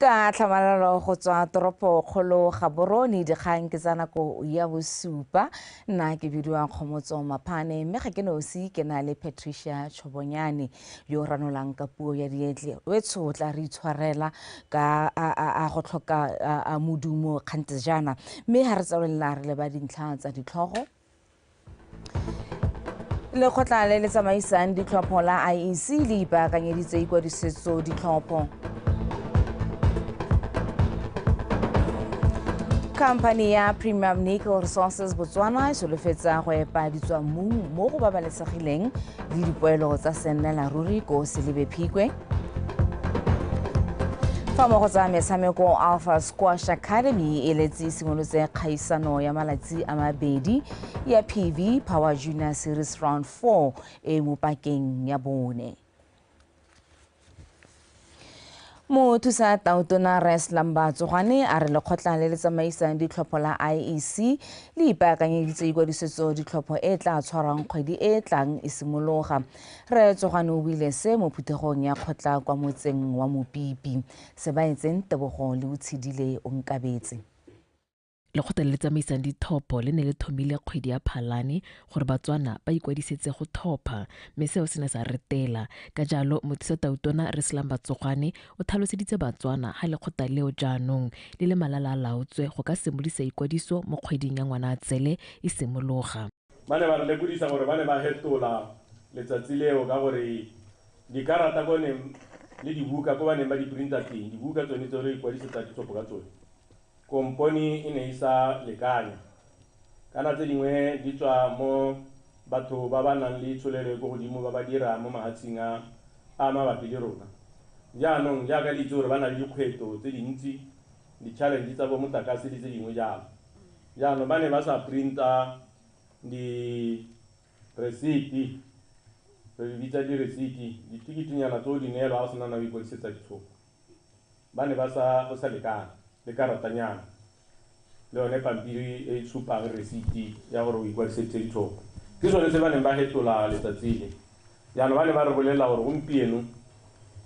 Ka tlhamalalo go tswa toropo kgolo Gaborone, dikgang ke tsa nako ya bosupa. Nna ke bidiwa Kgomotso Maphane, mme ga ke nosi, ke na le Patricia Tshobonyane yo o ranolang ka puo ya dietle. Wetsho tla re itshwarela ka a go tlhoka a modumo kgante jaana, mme ga re tswelela re leba dintlha tsa ditlhogo. Lekgotla le le tsamaisang ditlhopho la IEC le ipaakanyeditse ikwadisetso ditlhopho. Khamphani ya Premium Nickel Resources Botswana e solofetsa go epa ditswammung mo go babalesegileng le dipoelo tsa sennela ruri ko Selibe Phikwe. Fa mo go tsa metshameko, Alpha Squash Academy e letse simolotse kgaisano ya malatsi a mabedi ya PV Power Junior Series Round 4 e mo pakeng ya bone. Mothusa tautona Res Lamba Tsogwane a re lekgotla le le tsamaisang ditlhopho la IEC le ipaakanyeditse ikwadisetso ditlhopho e tla tshwarwang kgwedi e tlang e simologa. Re Tsogwane o buile se mo phuthegong ya kgotla kwa motseng wa Mopipi. Sebaetseng Tebogo le Utshidile Onkabetse. Lekgotla le le tsamaisang ditlhopho le ne le thomile kgwedi ya Phalane gore Batswana ba ikwadisetse go tlhopha, mme seo se ne sa retela. Ka jalo, mothusa tautona Reslam Batsogwane o tlhaloseditse Batswana ga lekgotla leo jaanong le le malala a laotswe go ka simolodisa ikwadiso mo kgweding ya Ngwanaatsele e simologa. Ba ne ba re lekodisa gore ba ne ba fetola letsatsi leo ka gore dikarata ko neng le dibuka ko ba neng ba di printa teng, dibuka tsone tse re ikwadisetsa ditlhopho ka tsone, kompone e ne e sa lekanya. Kana tse dingwe di tswa mo batho ba ba nang le tsholelo e ko godimo ba ba dira mo mahatsheng a a mabapi le rona. Jaanong jaaka le itse gore ba na le dikgwetlho tse dintsi, di-challenge tsa bo motlakase le tse dingwe jalo. Jaanong ba ne ba sa printa di-receipt, re di bitsa di-receipt, ditikitinyana tse o di neelwa ga o sena na o ikwadisetsa ditlhopho. Ba ne ba sa go sa lekana le karatanyana le yone pampiri e tshupang receipt ya gore o ikwadiseditse ditlhopho. Ke sone se ba neng ba fetola letsatsi le. Jaanong ba ne ba re bolelela gore gompieno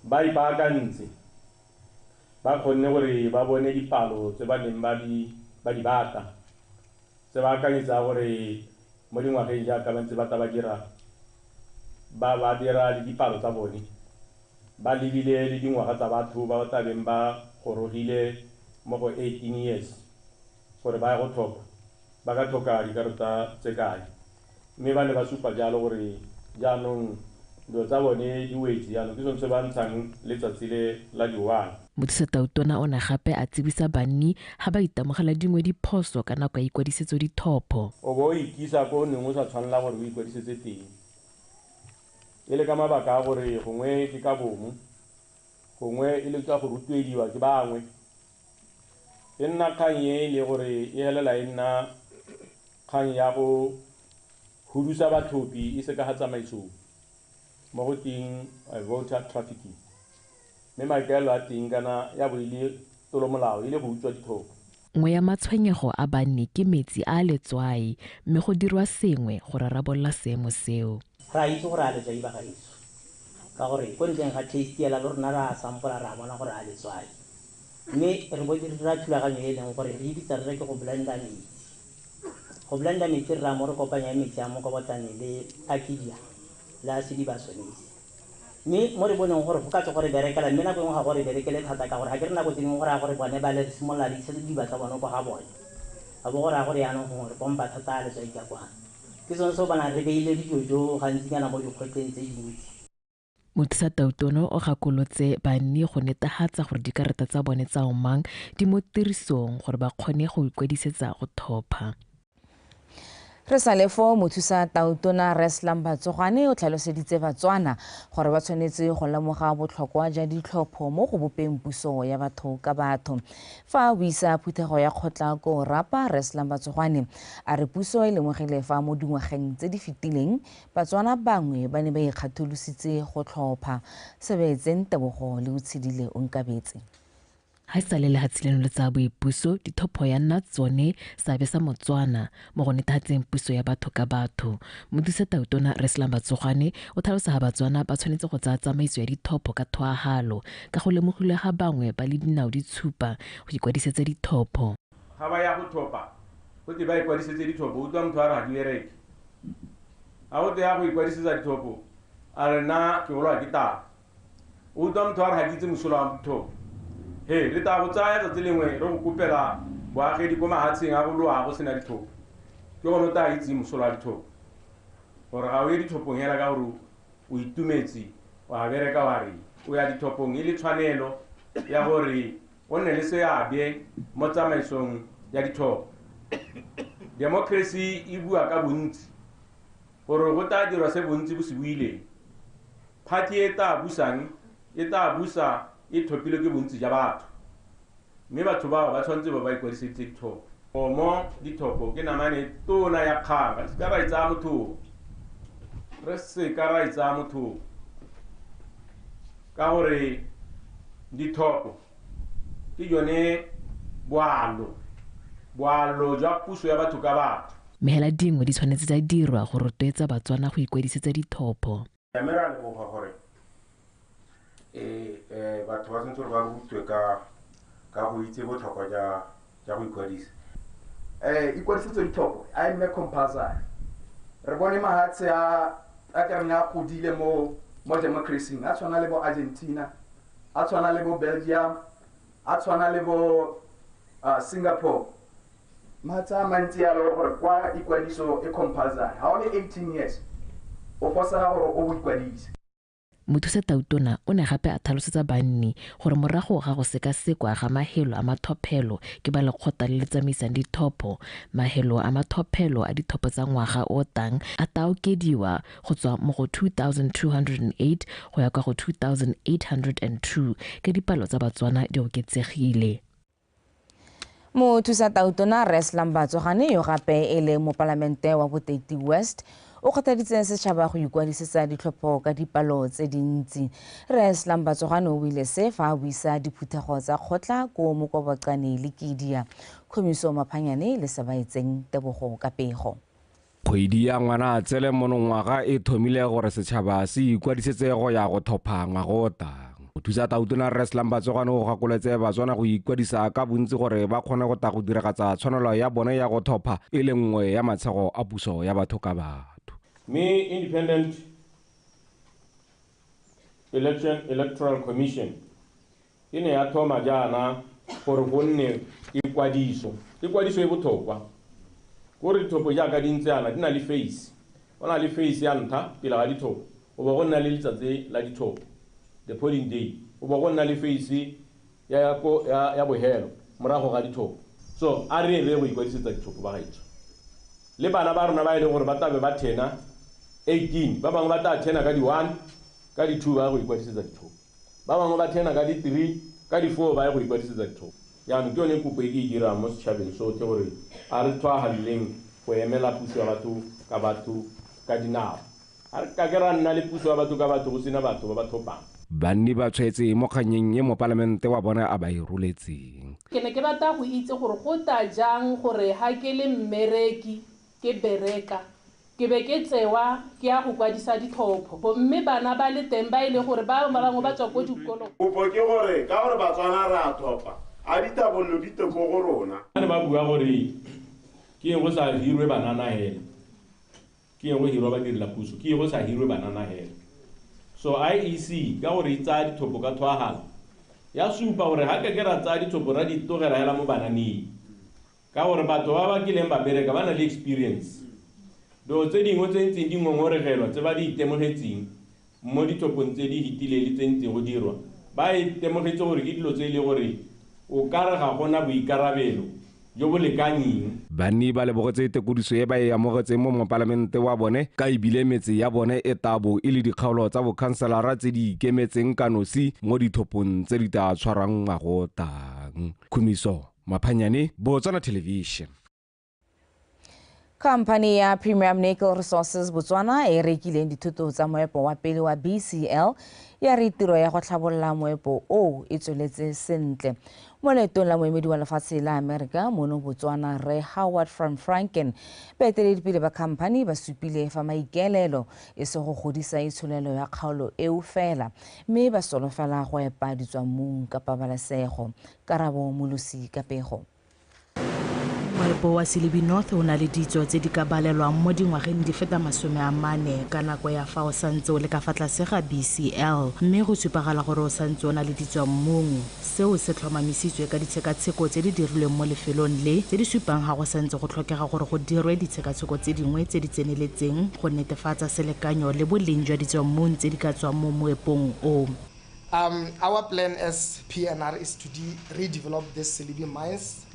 ba ipaakantse, ba kgonne gore ba bone dipalo tse ba neng ba di batla, tse ba akanyetsa gore mo dingwageng jaaka ba ntse ba tla ba dira, ba dira le dipalo tsa bone, ba lebile le dingwaga tsa batho ba ba tlabeng ba gorogile mo go 18 years gore ba ya go tlhopha, ba ka tlhoka dikarata tse kae. Mme ba ne ba supa jalo gore jaanong dilo tsa bone di wetse, jaanong ke sone se ba ntshang letsatsi le la di-1. Mothusa tautona o ne gape a tsebisa banni ga ba itemogela dingwe diphoso ka nako ya ikwadisetso ditlhopho. O bo o ikisa ko o neng o sa tshwanela gore o ikwadisetse teng, e le ka mabaka a gore gongwe ke ka bomo, gongwe e le ka go rotloediwa ke bangwe. E nna kgang e le gore e helela e nna kgang ya go hudusa batlhophi e se ka ga tsamaisong, mo go teng voter trafficking. Mme maikaelelo a teng kana ya bo e le tlolomolao, e le go utswa ditlhopho. Nngwe ya matshwenyego a banni ke metsi a letswai, mme go dirwa sengwe go rarabolola seemo seo. Re a itse gore a letswai ba gaetsho, ka gore ko ntleng ga taste ela le rona re a sampola, re a bona gore a letswai. Mme re bo dira thulaganyo e leng gore re bitsa re re ke go blenda metsi. Go blenda metsi re raya mo re kopanya metsi a mokobotlane le a kidia le a sediba sonesi. Mme mo re boneng gore go ka tswa gore berekela, mme nako engwe ga gore berekele thata ka gore ga ke re nako tse dingwe gore a gore bone ba le simolola re isa didiba tsa bone kwa ga bone. A bo gore a gore jaanong gongwe re pompa thata a letswai ka kwa. Ke sone se o bonang re beile dijojo gantsinyana mo dikgotleng tse dintsi. Mothusa tautona o gakolotse banni go netefatsa gore dikarata tsa bone tsa omang di mo tirisong gore ba kgone go ikwadisetsa go tlhopha. Re sa le fo, mothusa tautona Reslam Batsogwane o tlhaloseditse Batswana gore ba tshwanetse go lemoga botlhokwa jwa ditlhopho mo go bopeng puso ya batho ka batho. Fa a buisa phuthego ya kgotla ko Rapa, Reslam Batsogwane a re puso e lemogile fa mo dingwageng tse di fetileng Batswana bangwe ba ne ba ikgatholositse go tlhopha. Sebetseng Tebogo le Utshidile Onkabetse. Ga e sale lehatshe leno le tsaya boipuso, dithopho ya nna tsone seabe sa Motswana mo go netefatseng puso ya batho ka batho. Mothusa Tautona Rre Slumber Tsogwane o tlhalosa ga Batswana ba tshwanetse go tsaya tsamaiso ya dithopho ka tlhoahalo ka go lemogilwe ga bangwe ba le dinao di tshupa go ikwadisetsa dithopho. Ga ba ya go thopa, go te ba ikwadisetse dithopho, utlwa motho a re ga di bereke. A go te ya go ikwadisetsa dithopho, a re nna ke bolawa ke taba. Utlwa motho a re ga ke itse mosola wa dithopho. He, re tla go tsaya tsatsi lengwe re go kopela boagedi ko mahatsheng a go loa go sena dithopho. Ke gone o tla itse mosola wa dithopho. Gore ga o ye dithopong hela ka gore o itumetse, wa bereka wa re o ya dithopong e le tshwanelo ya gore o nne le seabe mo tsamaisong ya dithopho. Democracy e bua ka bontsi gore go tla dirwa se bontsi bo se buileng. Party e tla busang e tla busa e thopilwe ke bontsi ja batho, mme batho bao ba tshwanetse ba ba ikwadisitse dithopho. Mo dithopho ke namane tona ya kgang, re seka ra e tsaya motho, re seka ra e tsaya motho, ka gore dithopho ke yone boalo jwa puso ya batho ka batho. Mme hela dingwe di tshwanetse tsa dirwa go rotloetsa Batswana go ikwadisetsa dithopho. Mme ra leboga gore batho ba tshwanetse gore ba rutwe ka go itse botlhokwa ja go ikwadisa. Ikwadisetso dithopho a nne compulsory. Re bone mahatshe a ka reng a godile mo democracy, a tshwana le bo Argentina, a tshwana le bo Belgium, a tshwana le bo Singapore. Mahatshe a mantsi a le gore kwa ikwadiso e compulsory. Ha o le 18 years o fosa gore o ikwadise. Mothusa Tautona o ne gape a tlhalosetsa banni gore morago ga go sekasekwa ga mahelo a mathophelo ke ba lekgotla le le tsamaisang dithopho, mahelo a mathophelo a dithopho tsa ngwaga o tang a tla okediwa go tswa mo go 2208 go ya kwa go 2802 ka dipalo tsa Batswana di oketsegile. Mothusa Tautona Rre Slumber Tsogwane yo gape e le mopalamente wa Boteti West o kgothaditse setšhaba go ikwadisetsa ditlhopho ka dipalo tse dintsi. Rre Slumber Tsogwane o buile se fa a buisa diphuthego tsa kgotla ko Mokobocane le Kidia. Kgomiso Maphanyane le Sebaetseng Tebogo ka pego. Kgwedi ya ngwana tsele monongwaga e thomile gore setšhaba se ikwadisetse go ya go thopha ngwaga o tang. Mothusa Tautona Rre Slumber Tsogwane o gakoletse Batswana go ikwadisa ka bontsi gore ba kgone go tla go diragatsa tshwanelo ya bone ya go thopha e le nngwe ya matshego a puso ya batho ka batho. Mme Independent Election Electoral Commission e ne ya thoma jaana gore go nne ikwadiso. Ikwadiso e botlhokwa. Gore dithopho jaaka di ntse yana di na le face. Go na le face ya ntlha pele ga dithopho, go bo go nna le letsatsi la dithopho, the polling day, go bo go nna le face ya bohelo morago ga dithopho. So a re re go ikwadisetsa dithopho ba gaetsho. Le bana ba rona ba e leng gore ba tlabe ba thena 18, ba bangwe ba tla thena ka di 1, ka di 2 ba go ikwadisetsa dithopho. Ba bangwe ba thena ka di 3, ka di 4 ba go ikwadisetsa dithopho. Jaanong ke yone kopo e ke e dirang mo setšhabeng sotlhe gore a re tlhoagaleleng go emela puso ya batho ka batho ka dinao. A re ka ke ra nna le puso ya batho ka batho go sena batho ba ba thopang. Banni ba tshwaetse mo kganyeng e mopalamente wa bona a ba e roletseng. Ke ne ke batla go itse gore go ta jang gore ha ke le mmereki ke bereka ke be ke tsewa ke ya go kwadisa dithopho, mme bana ba le teng ba ile gore ba bangwe ba tswa ko dikolong. Kopo ke gore ka gore Batswana re a thopa, a ditabollo di teng ko go rona. Ba ne ba bua gore ke eng go sa hirwe banana hela, ke eng go hirwa badirela puso, ke eng go sa hirwe banana hela. So IEC ka gore e tsaya dithopho ka tlhoahalo ya supa gore ga ke ra tsaya dithopho ra di tlogela hela mo bananeng, ka gore batho ba ba kileng ba bereka ba na le experience. Dilo tse dingwe tse ntseng di ngongoregelwa tse ba di itemogetseng mo dithophong tse di fetileng le tse ntseng go dirwa, ba itemogetse gore ke dilo tse e le gore o ka re ga gona boikarabelo jo bo lekanyeng. Banni ba lebogetse tekodiso e ba e amogetseng mo mopalamente wa bone, ka ebile metse ya bone e tabo e le dikgaolo tsa bokhanselara tse di ikemetseng ka nosi mo dithophong tse di tla tshwarang ngwaga o tang. Khumiso Maphanyane, Botswana Television. Khamphani ya Premium Nickel Resources Botswana e rekileng dithoto tsa moepo wa pele wa BCL ya re tiro ya go tlhabolola moepo o e tsweletse sentle. Mo leetong la moemedi wa lefatshe la Amerika mono Botswana Rre Howard van Franken, baeteledipele ba khamphani ba supile fa maikaelelo e se go godisa itsholelo ya kgaolo eo fela, mme ba solofela go epa ditswammung ka pabalesego. Karabo Molosi ka pego. Moepo wa Selebi North o na le ditso tse di ka balelwang mo dingwageng di feta 40 ka nako ya fa o santse o le ka fa tlase ga BCL, mme go supagala gore o santse o na le ditswammung. Seo se tlhomamisitswe ka ditshekatsheko tse di dirilweng mo lefelong le tse di supang ga go santse go tlhokega gore go dirwe ditshekatsheko tse dingwe tse di tseneletseng go netefatsa selekanyo le boleng jwa ditswammung tse di ka tswang mo moepong o. Our plan as PNR is to redevelop this Selebi mines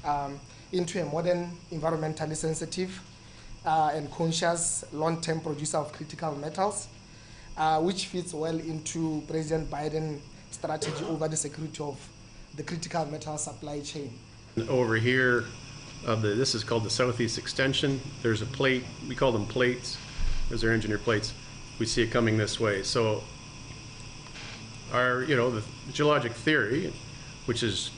into a modern, environmentally sensitive and conscious long-term producer of critical metals, which fits well into President Biden's strategy over the security of the critical metal supply chain. Over here, this is called the Southeast Extension. There's a plate, we call them plates, those are engineer plates. We see it coming this way. So our, the geologic theory, which is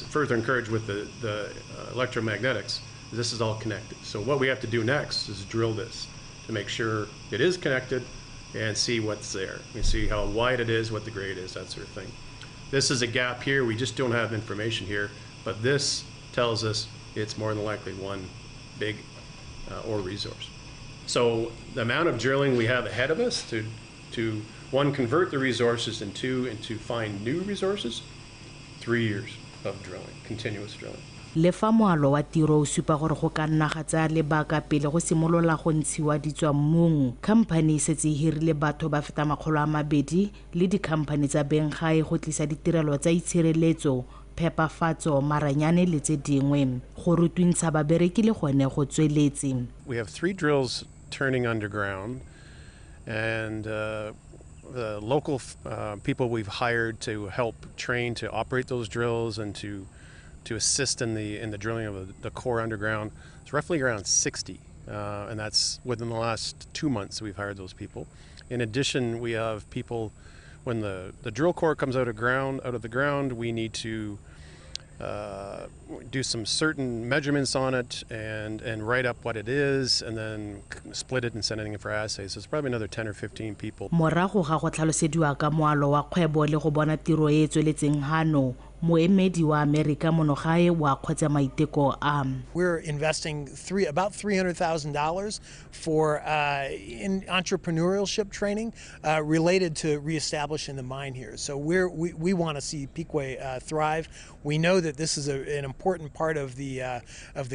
further encouraged with the electromagnetics, this is all connected. So what we have to do next is drill this to make sure it is connected and see what's there. We see how wide it is, what the grade is, that sort of thing. This is a gap here. We just don't have information here, but this tells us it's more than likely one big ore resource. So the amount of drilling we have ahead of us to one, convert the resources, and two, and to find new resources, 3 years of drilling, continuous drilling. Le fa moalo wa tiro o supa gore go ka nna ga tsaya lebaka pele go simolola go ntshiwa ditswammung, khamphani e setse e hirile batho ba feta 200 le dikhamphani tsa benggae go tlisa ditirelo tsa itshireletso, phepafatso, maranyane le tse dingwe. Go rutuntsha babereki le gone go tsweletse. We have 3 drills turning underground, and the local people we've hired to help train to operate those drills and to assist in the drilling of the core underground. It's roughly around 60, and that's within the last 2 months we've hired those people. In addition, we have people, when the drill core comes out of the ground, we need to do some certain measurements on it and write up what it is, and then split it and send it in for assays. So it's probably another 10 or 15 people. Morago ga go tlhalosediwa ka moalo wa kgwebo le go bona tiro e tsweletseng hano, moemedi wa Amerika mono gae wa kgotsa maiteko a. We're investing about $300,000 for in entrepreneurship training related to reestablishing the mine here. So we want to see Phikwe thrive. We know that this is an important part of the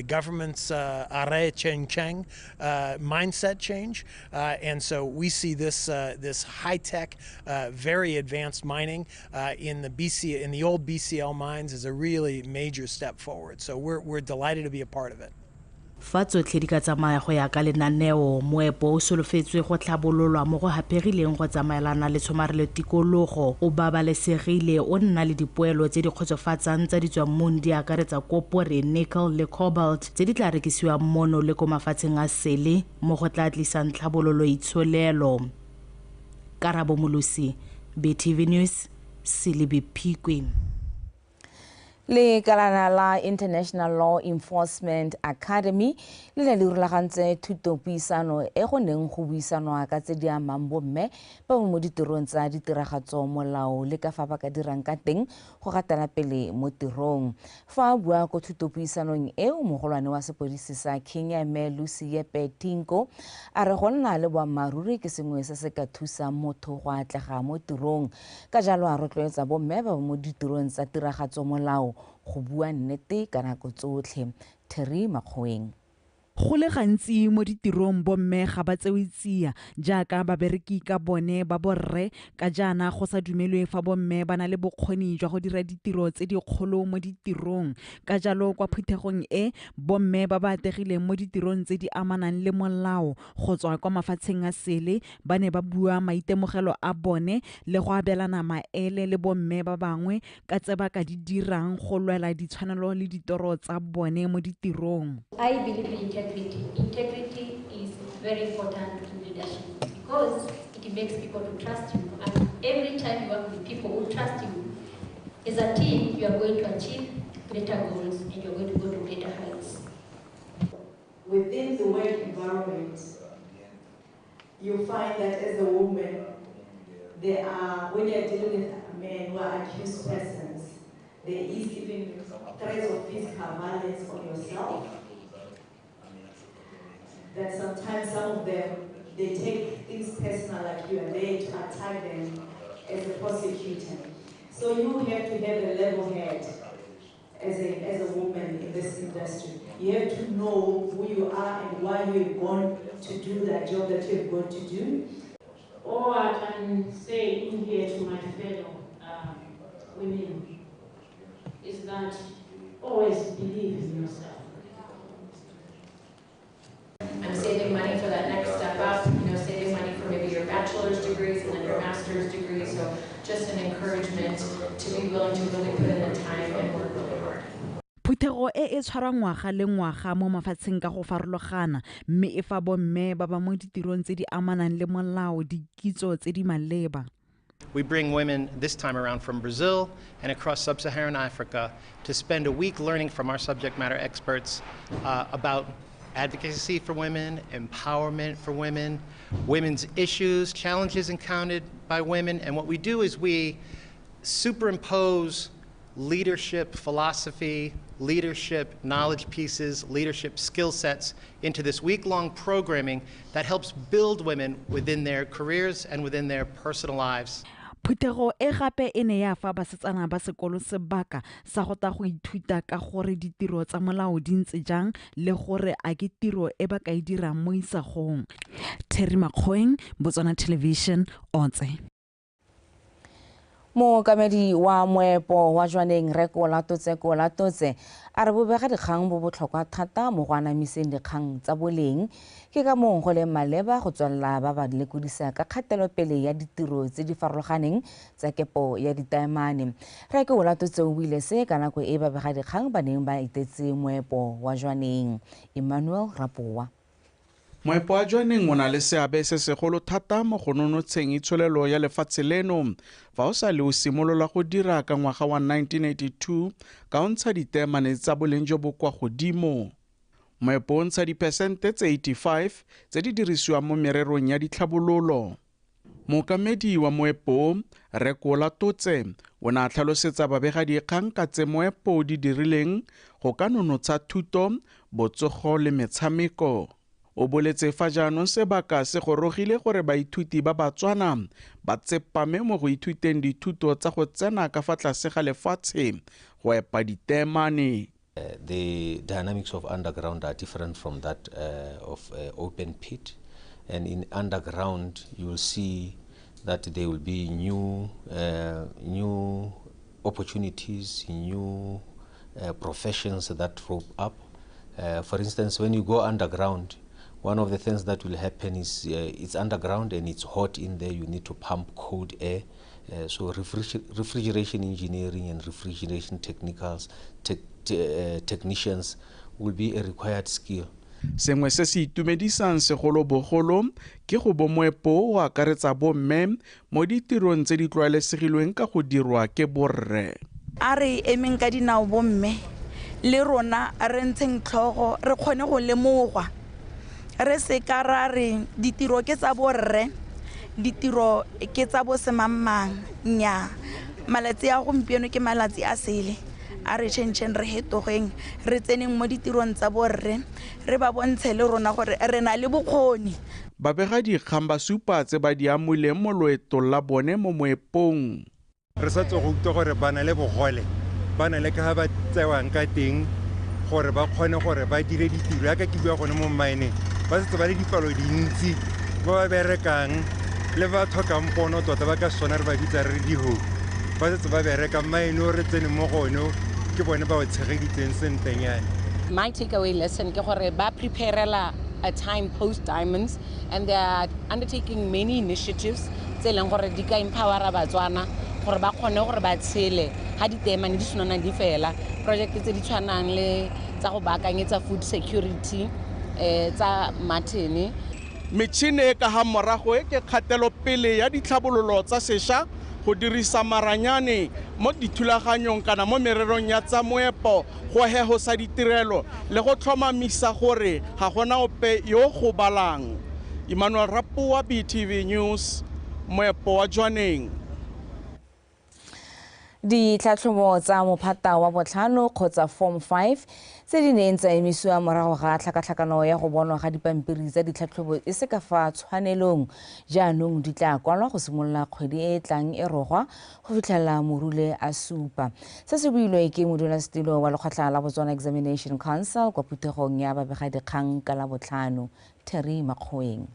government's Are Cheng Cheng mindset change, and so we see this this high tech, very advanced mining in the old BCL mines is a really major step forward. So we're delighted to be a part of it. Fa tsotlhe di ka tsamaya go ya ka lenaneo, moepo o solofetswe go tlhabololwa mo go haphegileng go tsamaelana le tshomarelo tikologo, o babalesegile, o nna le dipoelo tse di kgotsofatsang tsa ditswammung di akaretsa kopore, nickel le cobalt tse di tla rekisiwang mono le ko mafatsheng a sele mo go tla tlisang tlhabololo itsholelo. Karabo Molosi, BTV News, Selebi Phikwe. Lekalana la International Law Enforcement Academy le ne le rulagantse thutopuisano e go neng go buisanwa ka tse di amang bomme ba mo ditirong tsa ditiragatso molao le ka fa ba ka dirang ka teng go gatela pele mo tirong. Fa a bua ko thutopuisanong eo, mogolwane wa sepodisi sa Kenya Mme Lucy Yepe Tinko a re go nna le boammaaruri ke sengwe se se ka thusang motho go atlega mo tirong, ka jalo a rotloetsa bomme ba mo ditirong tsa tiragatso molao go bua nnete ka nako tsotlhe. Terry Makgoeng. Go le gantsi mo ditirong bomme ga ba tsewe tsia jaaka babereki ka bone ba borre, ka jaana go sa dumelwe fa bomme ba na le bokgoni jwa go dira ditiro tse dikgolo mo ditirong. Ka jalo kwa phuthegong e, bomme ba ba ategileng mo ditirong tse di amanang le molao go tswa kwa mafatsheng a sele ba ne ba bua maitemogelo a bone le go abelana maele le bomme ba bangwe ka tse ba ka di dirang go lwela ditshwanelo le ditoro tsa bone mo ditirong. I believe you can integrity. Integrity is very important in leadership because it makes people to trust you. And every time you work with people who trust you, as a team, you are going to achieve greater goals and you are going to go to greater heights. Within the work environment, you find that as a woman, there are, when you're dealing with men who are accused persons, there is even threats of physical violence on yourself. That sometimes some of them, they take things personal, like you are there to attack them as a prosecutor. So you have to have a level head as a woman in this industry. You have to know who you are and why you have gone to do that job that you have gone to do. All I can say in here to my fellow women is that always believe in yourself. I'm saving money for that next step up, you know, saving money for maybe your bachelor's degrees and then your master's degree. So just an encouragement to be willing to really put in the time and work really hard. Phuthego e e tshwarwa ngwaga le ngwaga mo mafatsheng ka go farologana mme e fa bomme ba ba mo ditirong tse di amanang le molao dikitso tse di maleba. We bring women this time around from Brazil and across sub-Saharan Africa to spend a week learning from our subject matter experts about advocacy for women, empowerment for women, women's issues, challenges encountered by women. And what we do is we superimpose leadership philosophy, leadership knowledge pieces, leadership skill sets into this week-long programming that helps build women within their careers and within their personal lives. Phuthego e gape e ne ya fa basetsana ba sekolo sebaka sa go ta go ithuta ka gore ditiro tsa molao di ntse jang le gore a ke tiro e ba ka e dirang mo isagong. Terry Makgoeng, Botswana Television, Otse. Mookamedi wa moepo wa Jwaneng Rre Kolatotse Kolatotse a re bobega dikgang bo botlhokwa thata mo go anamiseng dikgang tsa boleng, ke ka moo go leng maleba go tswelela ba ba lekodisa ka kgatelopele ya ditiro tse di farologaneng tsa kepo ya ditaemane. Rre Kolatotse o buile se ka nako e babega dikgang ba neng ba etetse moepo wa Jwaneng. Emmanuel Rapoa. Moepo wa Jwaneng o na le seabe se segolo thata mo go nonotsheng itsholelo ya lefatshe leno fa o sa le o simolola go dira ka ngwaga wa 1982 ka o ntsha diteemane tsa boleng jo bo kwa godimo. Moepo o ntsha diphesente tse 85 tse di dirisiwang mo mererong ya ditlhabololo. Mookamedi wa moepo Rre Kolatotse o ne a tlhalosetsa babegadikgang ka tse moepo o di dirileng go ka nonotsha thuto, botsogo le metshameko. O boletse fa jaanong sebaka se gorogile gore baithuti ba Batswana ba tsepame mo go ithuteng dithuto tsa go tsena ka fa tlase ga lefatshe go epa diteemane. The dynamics of underground are different from that of open pit, and in underground you will see that there will be new opportunities, new professions that rope up. For instance, when you go underground, one of the things that will happen is it's underground and it's hot in there. You need to pump cold air. So refrigeration engineering and refrigeration technicians will be a required skill. Sengwe se se itumedisang segolobogolo ke go bo moepo o akaretsa bomme mo ditirong tse di tlwaelesegilweng ka go dirwa ke borre. A re emeng ka dinao bomme le rona re ntsheng tlhogo re kgone go lemogwa. Re se ka ra re ditiro ke tsa borre, ditiro ke tsa bo semangmang. Nnyaa, malatsi a gompieno ke malatsi a sele. A re tšhentšheng re hetogeng, re tseneng mo ditirong tsa borre, re ba bontshe le rona gore re na le bokgoni. Babegadikgang ba supa tse ba di amuleng mo loetong la bone mo moepong. Re sa tswa go utlwa gore ba na le bogole, ba na le ka ga ba tsewang ka teng gore ba kgone gore ba dire ditiro. Yaka ke bua gone mo mmineng, ba setse ba le dipalo dintsi ba ba berekang le ba tlhokang pono tota ba ka sona re ba bitsa re diho. Ba setse ba bereka mine o re tsene mo go one ke bone ba o tshegeditseng sentlenyana. My takeaway lesson ke gore ba preparela a time post diamonds, and they are undertaking many initiatives tse leng gore di ka empowera Batswana gore ba kgone gore ba tshele ga diteemane di tshwanang di fela. Project tse di tshwanang le tsa go baakanyetsa food security, tsa Martin. Metšhini e ka ga morago e ke kgatelopele ya ditlhabololo tsa sešwa go dirisa maranyane mo dithulaganyong kana mo mererong ya tsa moepo go hehosa ditirelo le go tlhomamisa gore ga gona ope yo go balang. Emmanuel Rapoa, BTV News, moepo wa Jwaneng. Ditlhatlhobo tsa mophata wa botlhano kgotsa Form 5 tse di neng tsa emisiwa morago ga tlhakatlhakano ya go bonwa ga dipampiri tsa ditlhatlhobo e se ka fa tshwanelong jaanong di tla kwalwa go simolola kgwedi e e tlang e rogwa go fitlhela morule a supa. Se se builwe ke modulasetilo wa lekgotla la Botswana Examination Council kwa phuthegong ya babegadikgang ka Labotlhano, Terry Makgoeng.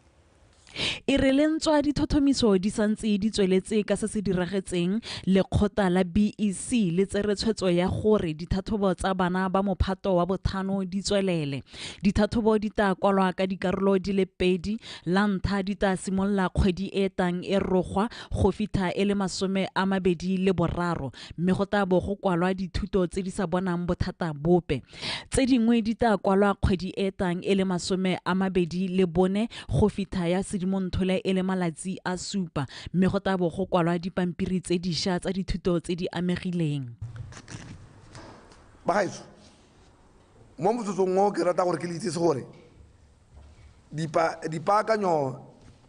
E re le ntswa dithothomiso di santse di tsweletse ka se se diragetseng, lekgotla la BEC le tsere tshwetso ya gore dithathobo tsa bana ba mophato wa botlhano di tswelele. Dithathobo di tla kwalwa ka dikarolo di le pedi, la ntlha di tla simolola kgwedi e tang e rogwa go fitlha e le 23, mme go tla bo go kwalwa dithuto tse di sa bonang bothata bope. Tse dingwe di tla kwalwa kgwedi e tang e le 24 go fitlha ya Sedimonthole e le malatsi a 7, mme go tla bo go kwalwa dipampiri tse dišwa tsa dithuto tse di amegileng. Bagaetsho, mo motsotsong o ke rata gore ke le itsese gore dipaakanyo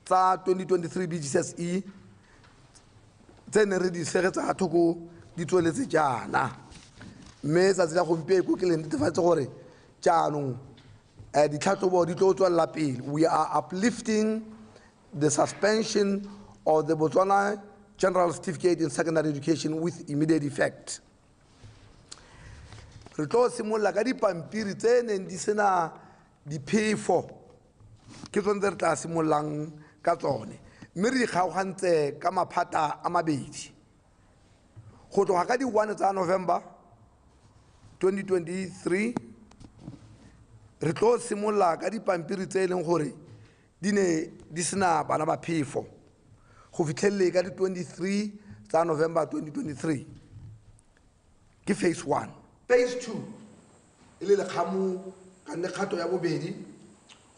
tsa 2023 BGCSE tse ne re di segetsa thoko di tsweletse jaana, mme tsatsi la gompieno ke le netefatse gore jaanong ditlhatlhobo di tlo tswelela pele. We are uplifting the suspension of the Botswana General Certificate in Secondary Education with immediate effect. Re tlo simolola ka dipampiri tse neng di sena diphefo, ke tsone tse re tla simololang ka tsone, mme re di kgaogantse ka maphata a mabedi. Go tloga ka di-1 tsa November 2023 re tlo simolola ka dipampiri tse e leng gore di ne di sena bana ba phefo go fitlhelele ka di-23 tsa November 2023, ke phase 1. Phase 2 e le lekgamu ka nne kgato ya bobedi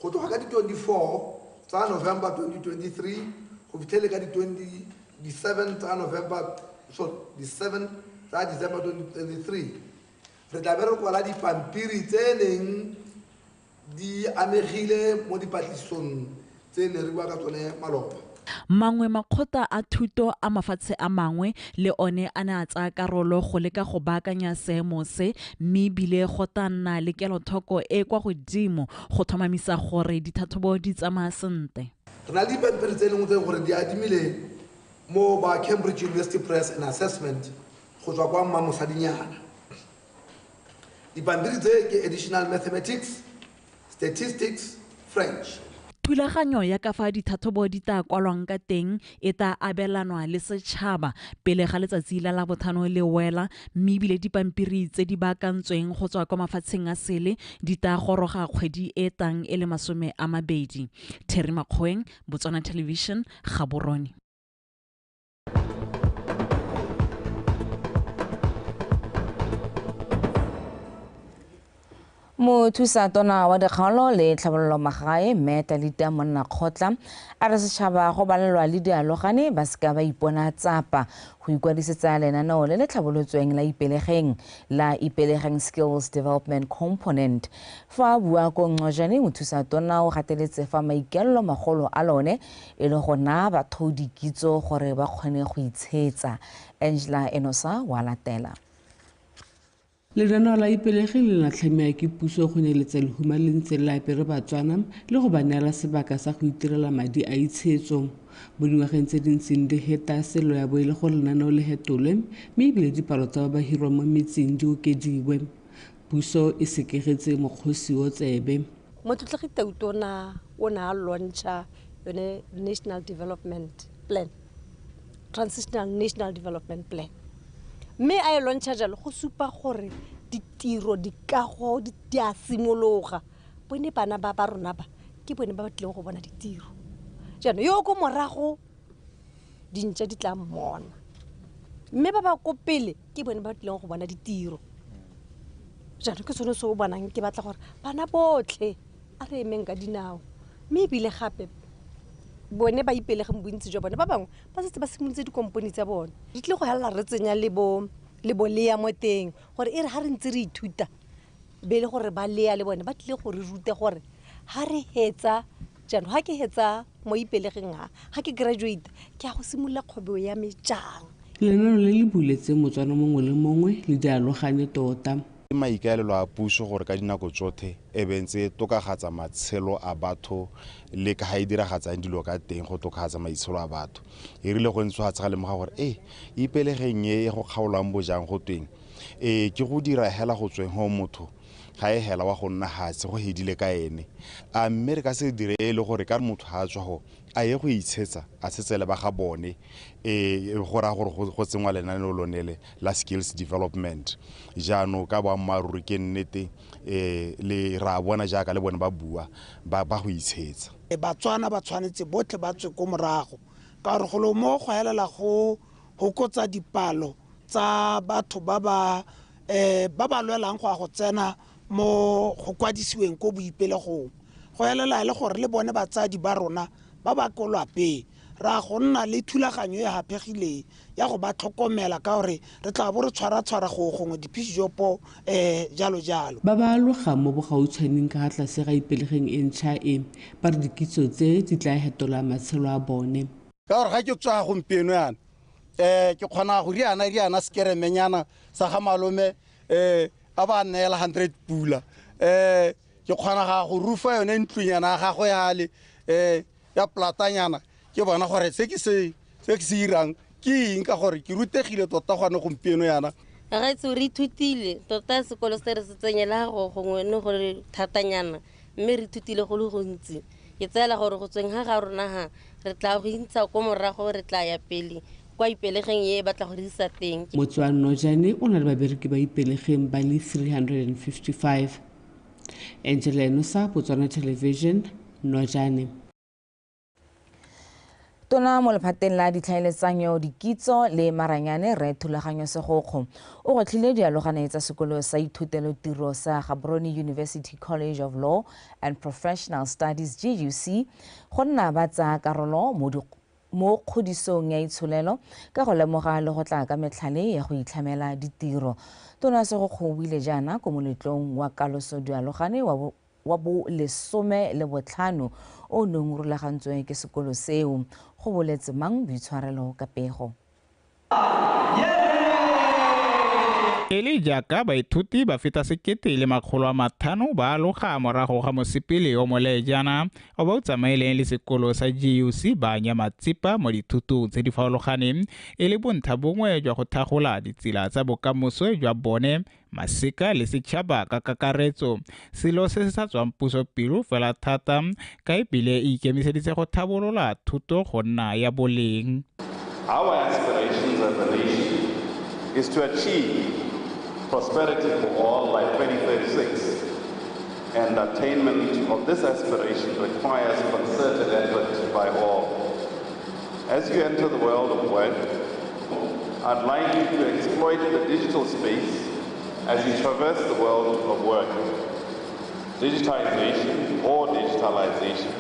go tloga ka di-24 tsa November 2023 go fitlhelele ka di-27 tsa November, so di-7 tsa December 2023, re tla be re kwala dipampiri tse neng di amegile mo dipatlisisong tse ne re bua ka tsone maloba. Mangwe makgotla a thuto a mafatshe a mangwe le one a ne a tsaya karolo go leka go baakanya seemo se, mme ebile go tla nna le kelothoko e kwa godimo go tlhomamisa gore dithathobo di tsamaya sentle. Re na le dipampiri tse lengwe tse gore di adimile mo ba Cambridge University Press and Assessment go tswa kwa Mmamosadinyana. Dipampiri tse ke additional mathematics, statistics, French. Thulaganyo ya ka fa dithathobo di tla kwalwang ka teng e tla abelanwa le setšhaba pele ga letsatsi la Labotlhano le wela, mme ebile dipampiri tse di baakantsweng go tswa kwa mafatsheng a sele di tla goroga kgwedi e tang e le 20. Terry Makgoeng, Botswana Television, Gaborone. Mothusa tona wa dikgaolo le tlhabololo magae mme Talita Monnakgotla a re setšhaba go balelwa le dialogane ba seka ba ipona tsapa go ikwadisetsa lenaneo le le tlhabolotsweng la Ipelegeng la Ipelegeng Skills Development Component. Fa a bua ko Ncojane, mothusa tona o gateletse fa maikaelelo magolo a lone e le go naya batho dikitso gore ba kgone go itshetsa. Angela Enosa wa latela. Lenaneo la Ipelegeng le latlhamiwa ke puso go nyeletsa lehuma le ntse le apere Batswana le go ba neela sebaka sa go itirela madi a itshetso. Mo dingwageng tse di ntseng di heta selo ya bo e le gore lenaneo le hetolwe, mme ebile dipalo tsa ba ba hirwang mo metseng di okediwe. Puso e sekegetse mokgosi o tsebe. Motlotlegi Tautona o ne a launch-a yone National Development Plan, Transitional National Development Plan. Mme a e launch-a jalo go supa gore ditiro, dikago di a simologa. Bone bana ba ba rona ba ke bone ba ba tlileng go bona ditiro. Jaanong yo ko morago dintša di tla mmona, mme ba ba ko pele ke bone ba tlileng go bona ditiro. Jaanong ke sone se o bonang ke batla gore bana botlhe A re emeng ka dinao, mme ebile gape bone ba ipelegeng bontsi jwa bone ba bangwe ba setse ba simolotse dikompone tsa bone. Di tlile go helela re tsenya le bo lea mo teng gore e re ha re ntse re ithuta be le gore ba lea le bone ba tlile go re ruta gore ha re hetsa jaanong ha ke hetsa mo ipelegeng ha ke graduate ke a go simolola kgwebo ya me jang. Lenaneo le le buletse Motswana mongwe le mongwe le dialogane tota. Maikaelelo a puso gore ka dinako tsotlhe e be ntse e tokafatsa matshelo a batho le ka ga e diragatsang dilo ka teng go tokafatsa maitsholo a batho. E rile go ntse ga tsega lemoga gore ipelegeng e go kgaolwang bojang go tweng ke go dira hela go tsweng go motho ga e hela wa go nna hatse go hedile ka ene. A mme re ka se dire e le gore ka motho ha tswa go a ye go itshetsa a tshetsele ba ga bone go raya gore go tsenngwa lenaneo lone le la skills development. Jaanong ka boammaaruri ke nnete le ra bona jaaka le bone ba bua ba go itshetsa. Batswana ba tshwanetse botlhe ba tswe ko morago ka gore golo mo go helela go hokotsa dipalo tsa batho ba ba lwelang go ya go tsena mo go kwadisiweng ko boipelegong. Go helela e le gore le bone batsadi ba rona ba ba ko lwapeng ra go nna le thulaganyo e haphegileng ya go ba tlhokomela ka gore re tla bo re tshwara-tshwara go gongwe diphišopo jalo jalo. Ba ba alogang mo bogautshwaneng ka tlase ga ipelegeng e ntšha e ba re dikitso tse di tla hetola matshelo a bone. Ka gore ga ke tswa gompieno yana ke kgona go riana sekeremenyana sa ga malome a ba neela 100 pula ke kgona ga go rufa yone ntlonyana ya gagwe yale ya platanyana ke bona gore se ke se irang ke eng ka gore ke rutegile tota gone gompieno yana. Gaetsho re ithutile tota sekolo se re se tsenyela go gongwe ne gore thatanyana mme re ithutile go le gontsi. Ke tseela gore go tsweng ga ga rona ha re tla go intsha ko morago re tla ya pele kwa ipelegeng e batla go re isa teng. Motse wa Nojane o na le babereki ba ipelegeng ba le 355. Angela Enosa, Botswana Television, Nojane. Tona mo lephateng la ditlhaeletsanyo dikitso le maranyane Rre Thulaganyo Segokgo o gwetlhile dialogane tsa sekolo sa ithutelo tiro sa Gaborone University College of Law and Professional Studies GUC go nna ba tsaya karolo mo kgodisong ya itsholelo ka go lemoga le go tla ka metlhale ya go itlhamela ditiro. Tona Segokgo o buile jaana ko moletlong wa kaloso dialogane wa bo 15 o neng o rulagantswe ke sekolo seo. Go boletse mang boitshwarelo ka pego. E le jaaka baithuti ba feta 1500 ba aloga morago ga mosepele o moleejana o ba o tsamaileng le sekolo sa GUC ba anya matsipa mo dithutong tse di farologaneng e le bontlha bongwe jwa go thagola ditsela tsa bokamoso jwa bone masika le setšhaba ka kakaretso. Selo se se sa tswang puso pelo fela thata ka ebile e ikemiseditse go tlhabolola thuto go nna ya boleng. Our aspirations as a nation is to achieve prosperity for all by 2036, and attainment of this aspiration requires concerted effort by all. As you enter the world of work, I'd like you to exploit the digital space as you traverse the world of work. Digitization or digitalization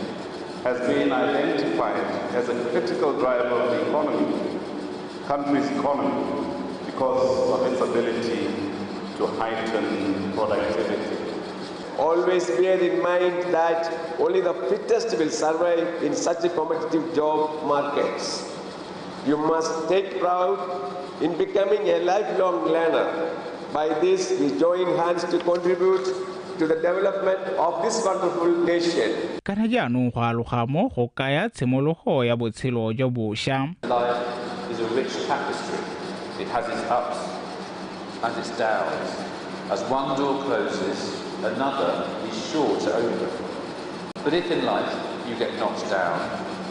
has been identified as a critical driver of the economy, country's economy, because of its ability to heighten productivity. Always bear in mind that only the fittest will survive in such a competitive job markets. You must take pride in becoming a lifelong learner. By this, we join hands to contribute to the development of this wonderful nation. Kana jaanong go aloga mo go kaya tshimologo ya botshelo jo bošwa. Life is a rich tapestry. It has its ups and its downs. As one door closes, another is sure to open. But if in life you get knocked down,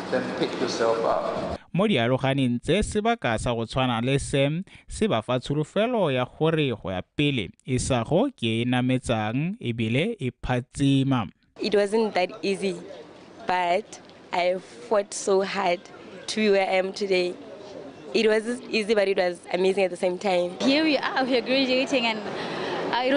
then pick yourself up. Mo dialoganeng tse sebaka sa go tshwana le se se ba fa tsholofelo ya gore go ya pele isago ke e nametsang ebile e phatsima. It wasn't that easy, but I fought so hard to be where I am today. It wasn't easy, but it was amazing at the same time. Here we are graduating, and It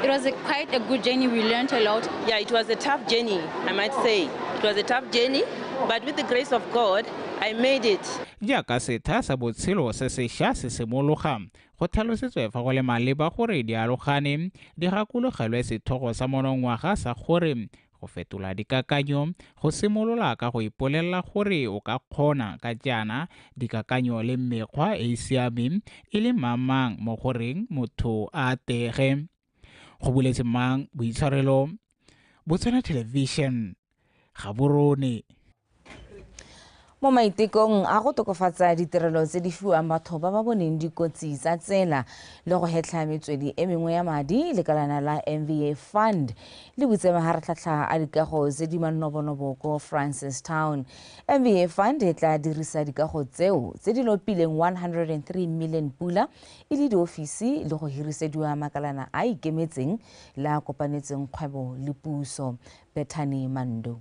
was quite a good journey. We learned a lot. Yeah, it was a tough journey, I might say. It was a tough journey, but with the grace of God, I made it. Jaaka setha sa botshelo se sešwa se simologa, go tlhalositswe fa go le maleba gore dialogane di gakologelwe setlhogo sa monongwaga sa gore go fetola dikakanyo go simolola ka go ipolelela gore o ka kgona ka jaana dikakanyo le mekgwa e e siameng e le mamang mo goreng motho a atege. Go boletse Mang Boitshwarelo, Botswana Television, Gaborone. Mo maitekong a go tokafatsa ditirelo tse di fiwang batho ba ba boneng dikotsi tsa tsela le go hetlha metswedi e mengwe ya madi, lekalana la MVA Fund le butse maharatlhatlha a dikago tse di manobonobo ko Francistown. MVA Fund e tla dirisa dikago tseo tse di lopileng 103 million pula e le diofisi le go hirisediwa makalana a ikemetseng le a kopanetseng kgwebo le puso. Bethany Mando.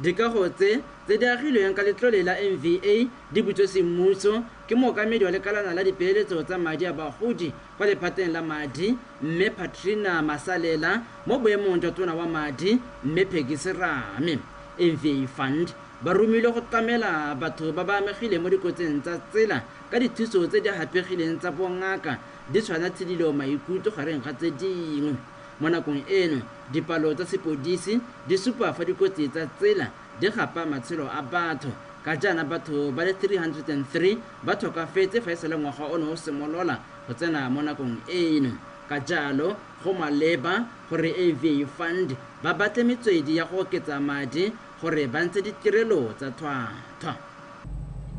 Dikago tse di agilweng ka letlole la MVA di butswe semmuso ke mookamedi wa lekalana la dipeeletso tsa madi a bagodi kwa lephateng la madi mme Patrina Masalela mo boemong jwa tona wa madi mme Peggy Serame. MVA Fund ba romilwe go tlamela batho ba ba amegileng mo dikotsing tsa tsela ka dithuso tse di hapegileng tsa bongaka di tshwana tshidilo maikutlo gareng ga tse dingwe. Mo nakong eno dipalo tsa sepodisi di supa fa dikotsi tsa tsela di gapa matshelo a batho ka jaana batho ba le 303 ba tlhokafetse fa e sale ngwaga ono o simolola go tsena mo nakong eno. Ka jalo go maleba gore AVA Fund ba batle metswedi ya go oketsa madi gore ba ntshe ditirelo tsa tlhwatlhwa.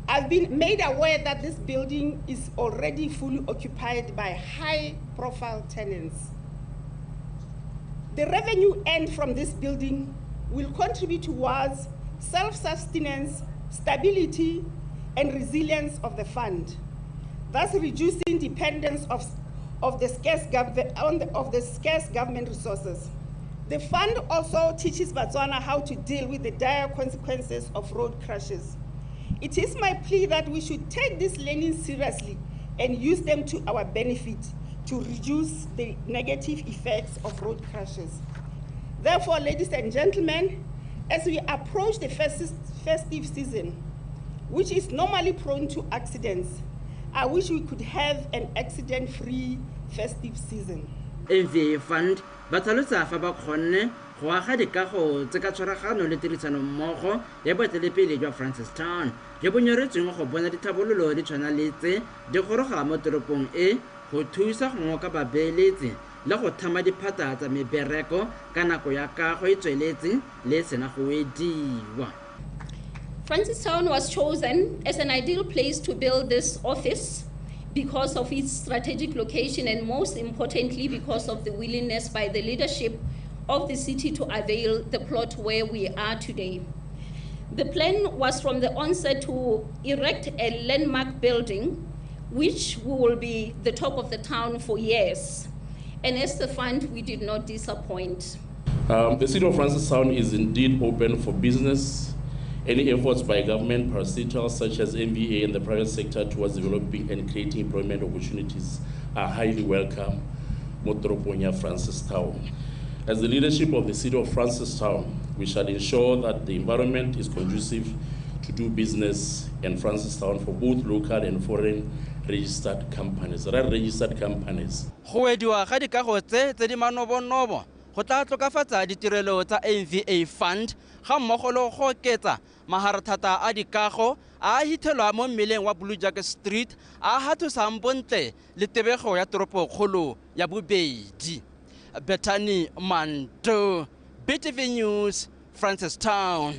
I've been made aware that this building is already fully occupied by high-profile tenants. The revenue earned from this building will contribute towards self-sustenance, stability, and resilience of the fund, thus reducing dependence of the scarce government resources. The fund also teaches Botswana how to deal with the dire consequences of road crashes. It is my plea that we should take this learning seriously and use them to our benefit to reduce the negative effects of road crashes. Therefore, ladies and gentlemen, as we approach the festive season, which is normally prone to accidents, I wish we could have an accident-free festive season. MVA Fund ba tlhalosa fa ba kgonne go aga dikago tse ka tshwaragano le tirisanommogo ya boeteledipele jwa Francistown jo bo nyoretsweng go bona ditlhabololo di tshwana le tse di goroga mo toropong e go thusa go ngoka babeeletsi le go thama diphata tsa mebereko ka nako ya kago e tsweletse le sena go wediwa. Francistown was chosen as an ideal place to build this office because of its strategic location and most importantly because of the willingness by the leadership of the city to avail the plot where we are today. The plan was from the onset to erect a landmark building which will be the talk of the town for years. And as the fund, we did not disappoint. The city of Francistown is indeed open for business. Any efforts by government parastatals such as MVA and the private sector towards developing and creating employment opportunities are highly welcome. Mo toropong ya Francistown. As the leadership of the city of Francistown, we shall ensure that the environment is conducive to do business in Francistown for both local and foreign registered companies. Registered companies. Go wediwa ga dikago tse di manobonobo go tla tlokafatsa ditirelo tsa MVA Fund ga mmogo le go oketsa maharathata a dikago a hithelwa mo mmeleng wa Blue Jack Street a hathosang bontle le tebego ya toropokgolo ya bobedi. Bethany Mando, BTV News, Francistown.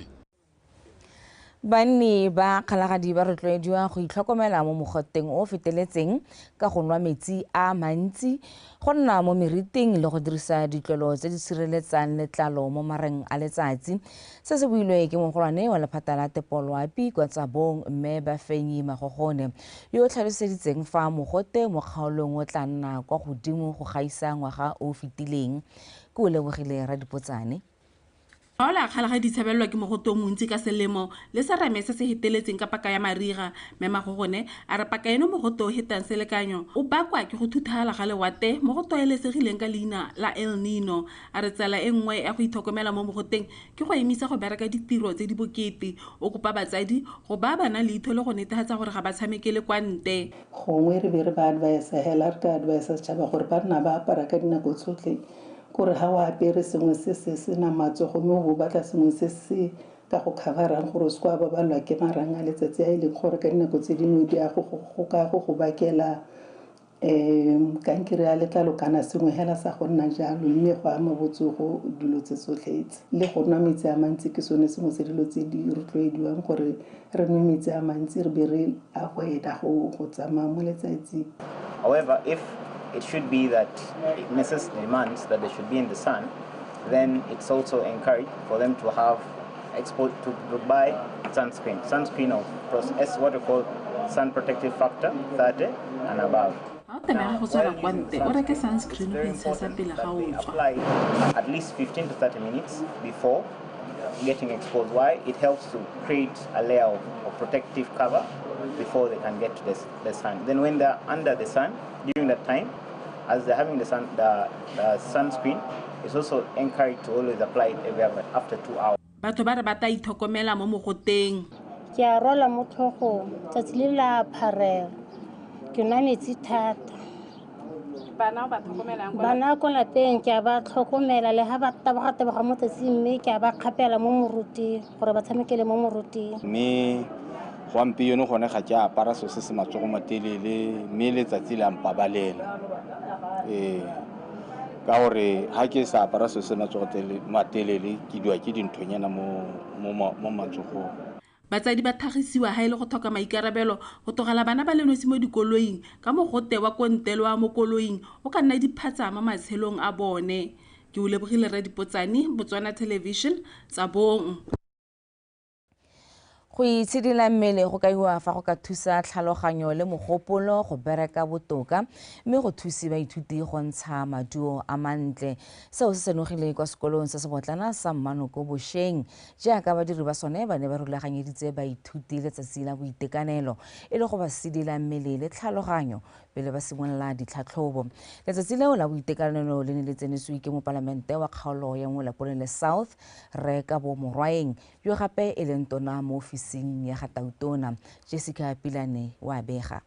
Banni ba Kgalagadi ba rotloediwa go itlhokomela mo mogoteng o feteletseng ka go nwa metsi a mantsi, go nna mo meriting le go dirisa ditlolo tse di sireletsang letlalo mo mareng a letsatsi. Se se builwe ke mogolwane wa lephata la tepoloapi kwa Tsabong mme Bafenyi Magogone yo o tlhaloseditseng fa mogote mo kgaolong o tla nna kwa godimo go gaisa ngwaga o fetileng. Ke o lebogile Radipotsane. Kgaolo ya Kgalagadi di tshabelelwa ke mogote o montsi ka selemo le serame se se feteletseng ka paka ya mariga. Mme Magogone a re paka eno mogote o hetang selekanyo o bakwa ke go thuthala ga lewate mo go tlwaelesegileng ka leina la El Nino. A re tsela e nngwe ya go itlhokomela mo mogoteng ke go emisa go bereka ditiro tse di bokete. O kopa batsadi go baya bana leitho le go netefatsa gore ga ba tshamekele kwa ntle. Gongwe re be re ba advise hela, re ka advise setšhaba gore ba nna ba apara ka dinako tsotlhe, kore ga o apere sengwe se se senang matsogo mme o bo batla sengwe se se ka go coverang gore o se kwa babalwa ke marang a letsatsi a e leng gore ka dinako tse dingwe di a go ka go go bakela kankere ya letlalo kana sengwe hela sa go nna jalo, mme go ama botsogo dilo tse tsotlhe tse. Le go nwa metsi a mantsi ke sone sengwe se dilo tse di rotloediwang gore re nwe metsi a mantsi, re be re avoid-a go tsamaya mo letsatsing. However, if it should be that necessity demands that they should be in the sun, then it's also encouraged for them to have exposed to buy sunscreen of S, what we call sun protective factor 30 and above. Ga o tlamega go tswela kwa ntle, o reke sunscreen go itshasa pele ga o tswa. Apply at least 15 to 30 minutes before getting exposed. Why? It helps to create a layer of protective cover before they can get to the sun. Then when they're under the sun, during that time, as they're having the sunscreen, it's also encouraged to always apply it every after 2 hours. Batho ba re ba tla itlhokomela mo mogoteng. Ke a rwala mo tlhogong, tsatsi le la pharela. Ke nwa metsi thata. Bana o ba tlhokomelang kwa Bana ko lapeng ke a ba tlhokomela, le ha ba taboga-taboga mo tsatsing, mme ke a ba kgapela mo moruting gore ba tshamekele mo moruting. Mme gompieno gone ga ke apara selo se se matsogo matelele, mme letsatsi le a mpabalela. Ka gore ga ke sa apara selo se matsogo matelele, ke diwa ke dinthonyana mo matsogong. Batsadi ba tlhagisiwa ha e le go tlhoka maikarabelo go tlogela bana ba le nosi mo dikoloing ka mogote wa kontelo wa mo koloing o ka nna diphatsa mo matshelong a bone. Ke o lebogile Radipotsane, Botswana Television, Tsabong. Go itshidila mmele go kaiwa fa go ka thusa tlhaloganyo le mogopolo go bereka botoka, mme go thuse baithuti go ntsha maduo a mantle. Seo se senogile kwa sekolong se se botlana sa Mmanoko bošeng, jaaka badiri ba sone ba ne ba rulaganyeditse baithuti letsatsi la boitekanelo e le go ba sidila mmele le tlhaloganyo pele ba simolola ditlhatlhobo. Letsatsi leo la boitekanelo le ne le tsenetswe ke mopalamente wa kgaolo ya Molepolole South, Rre Kabo Morwaeng, yo gape e leng tona mo ofising ya ga Tautona. Jessica Pilane wa bega.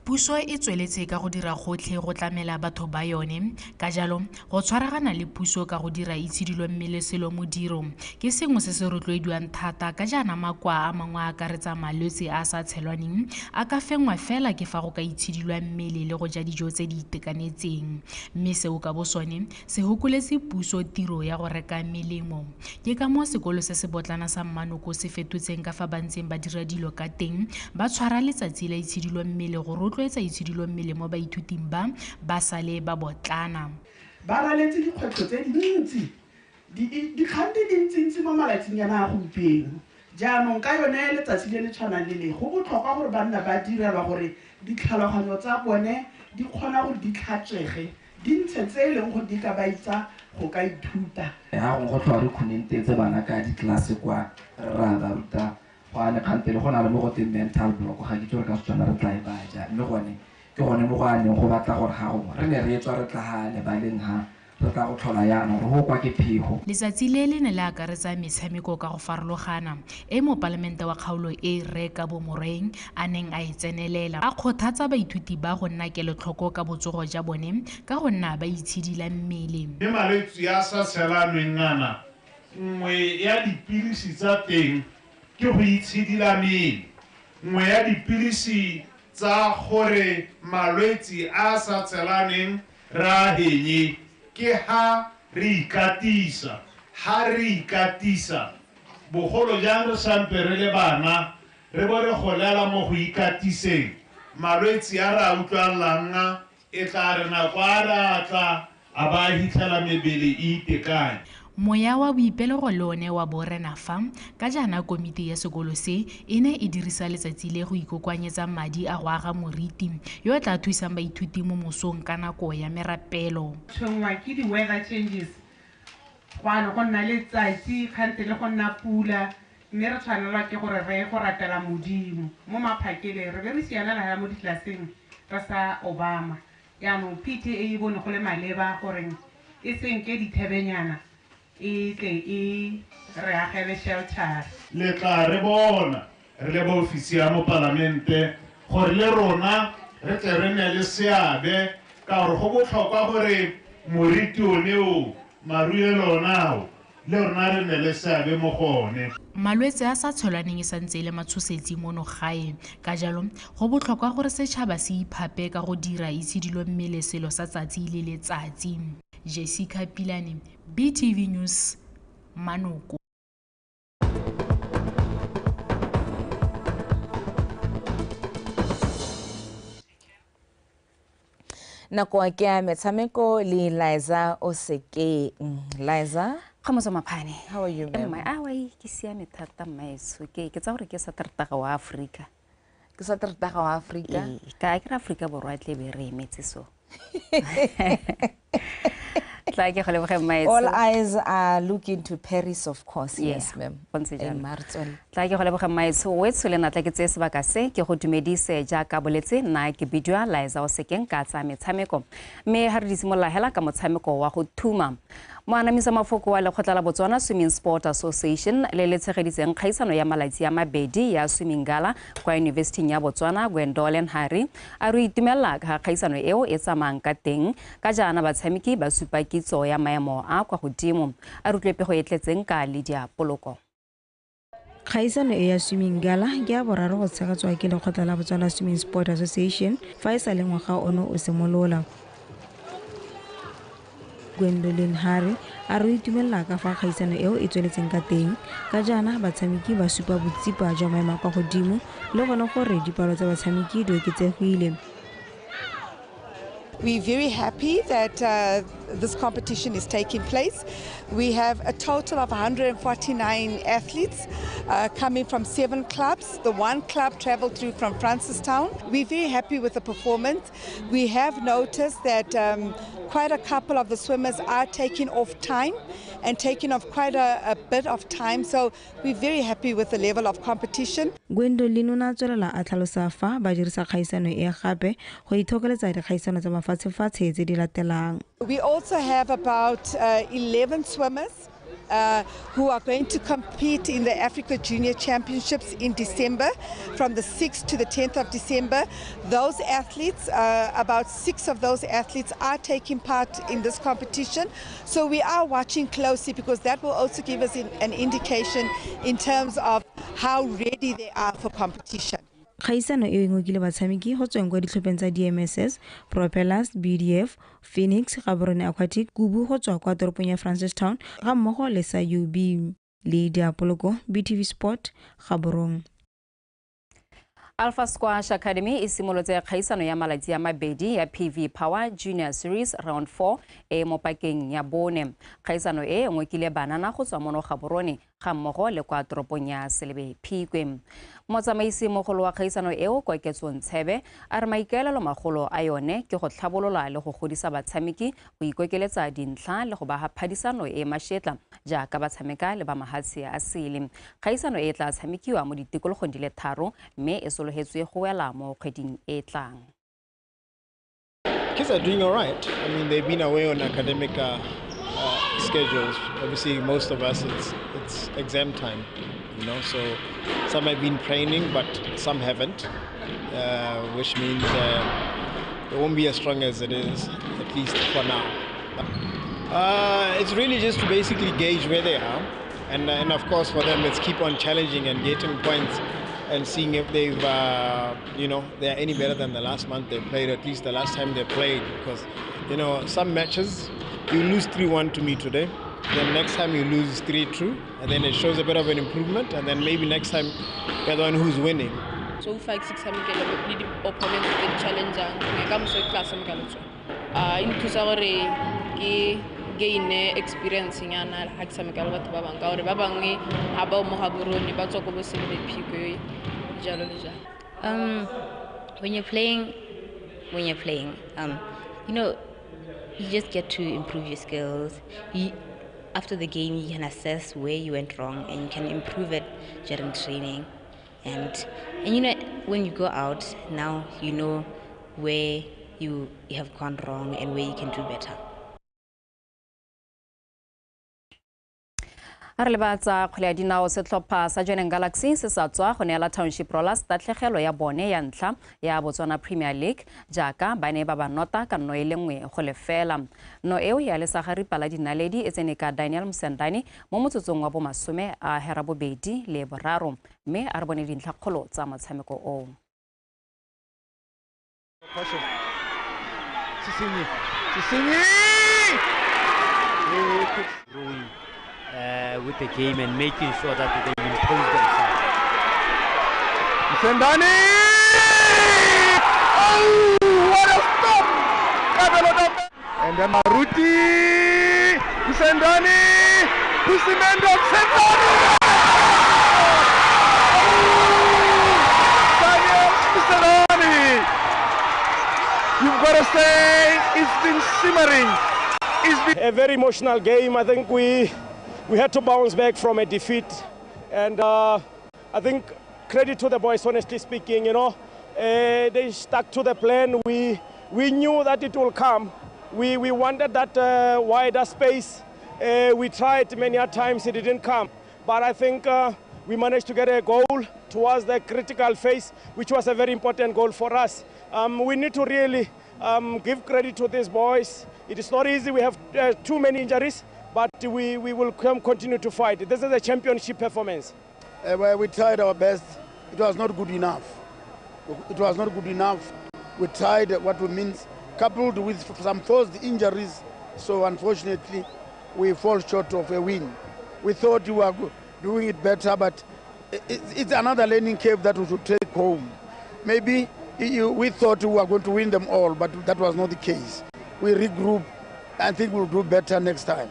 Puso e tsweletse ka go dira gotlhe go tlamela batho ba yone, ka jalo go tshwaragana le puso ka go dira itshidilo mmele selo modiro ke sengwe se se rotloediwang thata ka jaana makoa a mangwe a akaretsa malwetse a sa tshelwaneng a ka fengwa fela ke fa go ka itshidilwa mmele le go ja dijo tse di itekanetseng, mme seo ka bo sone se hokoletse puso tiro ya go reka melemo. Ke ka moo sekolo se se botlana sa Mmanoko se fetotseng ka fa ba ntseng ba dira dilo ka teng, ba tshwara letsatsi la itshidilo mmele go rotloetsa itshidilo mmele mo baithuting ba ba sale ba botlana. Ba raletse dikgwetlho tse dintsi, dikgang di dintsintsi mo malatsing yana a gompieno. Jaanong ka yone letsatsi le le tshwanang le le, go botlhokwa gore banna ba direlwa gore ditlhaloganyo tsa bone di kgona gore di tlhatswege, di ntshe tse e leng gore di ka ba itsa go ka ithuta. Ha go tlhoa re khonentetse bana ka ditlelase kwa re ba ruta go a lekgantele, go na le mo go teng mental block, ga ke itse gore ka Setswana re tla e baya jang, mme gone ke gone mo go a neng go batla gore ga gongwe re ne re tswa re tla ha lebaleng ha re tla go tlhola jaanong gore go kwa ke phego. Letsatsi le le ne le akaretsa metshameko ka go farologana e mopalamente wa kgaolo e Rre Kabo Morwaeng a neng a e tsenelela, a kgothatsa baithuti ba go nna kelotlhoko ka botsogo ja bone ka go nna ba itshidila mmele. Mme malwetse a sa tshelanweng ana, nngwe ya dipilisi tsa teng ke go itshidila mmele, nngwe ya dipilisi tsa gore malwetse a sa tshelaneng re a henye ke ha re ikatisa. Ha re ikatisa, bogolo jang re sampe re le bana, re bo re golela mo go ikatiseng, malwetse a re a utlwalelang e tla re nako a re a tla a ba hitlhela mebele e itekanye. Moya wa boipelego le one wa borena fa ka jaana komiti ya sekolo se e ne e dirisa letsatsi le go ikokoanyetsa madi a go aga moriti yo o tla thusang baithuti mo mosong ka nako ya merapelo. Tshwenngwa ke di-weather changes, Go ano go nna letsatsi kgante le go nna pula, mme re tshwanelwa ke gore re go ratela Modimo. Mo maphakeleng re be re sianela hela mo ditlelaseng re sa obama. Jaanong PTA e bone go le maleba gore e senke dithebenyana e tle e re agele shelter. Le tla re bona re le ba ofisi ya mopalamente gore le rona re tle re nne le seabe, ka gore go botlhokwa gore moriti one o maruelo onao le rona re nne le seabe mo go one. Malwetse a sa tsholaneng e santse e le matshosetsi mono gae, ka jalo go botlhokwa gore setšhaba se iphape ka go dira itshidilo mmele selo sa tsatsi le letsatsi. Jessica Pilane, BTV News, Manoko. Nako ke ya metshameko le Liza Osekeng. Liza? Kgomotso Maphane. How are you, ma'am? Mma, awa, ke siame thata, mmaetsho. Ke tsa gore ke Satertaga wa Afrika. Ke Satertaga wa Afrika? Ee, ka ke re Afrika Borwa tle be re emetse so. Tla ke go leboge, mmaetsho. All eyes are looking to Paris, of course. Yes, ma'am. Go ntse jalo. Mma, re tswele. Tla ke go leboge, mmaetsho. O etsho le nna tla ke tseye sebaka se ke go dumedise jaaka boletse, nna ke bidiwa Liza Osekeng ka tsa metshameko. Mme ha re di simolola hela ka motshameko wa go thuma. Moanamisa mafoko wa lekgotla la Botswana Swimming Sport Association le le tshegeditseng kgaisano ya malatsi a mabedi ya Swimming Gala kwa Yunibesithing ya Botswana, Gwendolyn Harry, a re itumelela ka kgaisano eo e tsamayang ka teng ka jaana batshameki ba supa kitso ya maemo a kwa godimo. A re utlwe pego e tletseng ka Lydia Poloko. Kgaisano e ya Swimming Gala ke ya boraro go tshegetswa ke lekgotla la Botswana Swimming Sport Association fa e sa le ngwaga ono o simolola. Gwendolyn Harry a re o itumelela ka fa kgaisano eo e tsweletseng ka teng ka jaana batshameki ba supa botsipa jwa maemo a kwa godimo le gone gore dipalo tsa batshameki di oketsegile. We're very happy that this competition is taking place. We have a total of 149 athletes coming from 7 clubs. The one club traveled through from Francistown. We're very happy with the performance. We have noticed that quite a couple of the swimmers are taking off time and taking off quite a bit of time. So we're very happy with the level of competition. Gwendolyn o ne a tswelela a tlhalosa fa ba dirisa kgaisano e gape go ithokoletsa dikgaisano tsa mafatshefatshe tse di latelang. We also have about 11 swimmers who are going to compete in the Africa Junior Championships in December, from the 6th to the 10th of December. Those athletes, about 6 of those athletes are taking part in this competition. So we are watching closely because that will also give us an indication in terms of how ready they are for competition. Kgaisano e ngokile batshameki go tsweng kwa ditlhopheng tsa DMSS, Propellers, BDF, Phoenix, Gaborone Aquatic, Kubu go tswa kwa toropong ya Francistown ga mmogo le sa UB. Le Diapoloko, BTV Sport, Gaborone. Alpha Squash Academy e simolotse kgaisano ya malatsi a mabedi ya PV Power Junior Series Round 4 e mo pakeng ya bone. Kgaisano e ngokile banana go tswa mono Gaborone ga mmogo le kwa toropong ya Selebi Phikwe. Motsamaisi mogolo wa kgaisano eo Koketso Ntshebe a re maikaelelo magolo a yone ke go tlhabolola le go godisa batshameki go ikokeletsa dintlha le go ba phadisano e mashetla jaaka ba tshameka le ba mahatshe a sele. Kgaisano e tla tshamekiwa mo ditikologong di le 3 mme e sologetswe go wela mo kgweding e tlang. Kids are doing all right. I mean, they've been away on academic schedules. Obviously, most of us, it's exam time, you know, so some have been training, but some haven't, which means it won't be as strong as it is, at least for now. It's really just to basically gauge where they are, and of course for them, it's keep on challenging and getting points and seeing if they've, you know, they're any better than the last month they played, at least the last time they played, because, you know, some matches, you lose 3-1 to me today, then next time you lose 3-2, and then it shows a bit of an improvement, and then maybe next time you're the one who's winning. So far, ke tshamekela le di-opponents tse di challenge-ang, ka moso ke tla tshameka le tsone. E nthusa gore ke gain-e experience nyana ha ke tshameka le batho ba bangwe, ka gore ba bangwe ha ba mo Gaborone, ba tswa ko bo Selebi Phikwe, jalo le jalo. When you're playing, you know, you just get to improve your skills. You After the game, you can assess where you went wrong and you can improve it during training. And you know, when you go out, now you know where you have gone wrong and where you can do better. A re lebatsa kgwele ya dinao setlhopha sa Jwaneng Galaxy se sa tswa go neela Township Rollers tatlhegelo ya bone ya ntlha ya Botswana Premier League jaaka ba ne ba ba nota ka 1-0. No eo ya lesagaripa la dinaledi e tsene ka Daniel Msendani mo motsotsong wa bomasome a herabobedi le boraro, mme a re bone dintlhakgolo tsa motshameko oo. With the game and making sure that they impose themselves. Sendani! Oh, what a stop! And then Maruti! Sendani! Pusimendo! Sendani! Oh, Daniel Sendani! You've got to say it's been simmering. It's been a very emotional game. I think we had to bounce back from a defeat, and I think credit to the boys, honestly speaking, you know, they stuck to the plan. We knew that it will come. We wanted that wider space. We tried many a times, it didn't come. But I think we managed to get a goal towards the critical phase, which was a very important goal for us. We need to really give credit to these boys. It is not easy. We have too many injuries, but we will continue to fight. This is a championship performance. Well, we tried our best. It was not good enough. It was not good enough. We tried what we means, coupled with some forced injuries. So unfortunately, we fall short of a win. We thought we were doing it better, but it's another learning curve that we should take home. Maybe we thought we were going to win them all, but that was not the case. We regroup. I think we'll do better next time.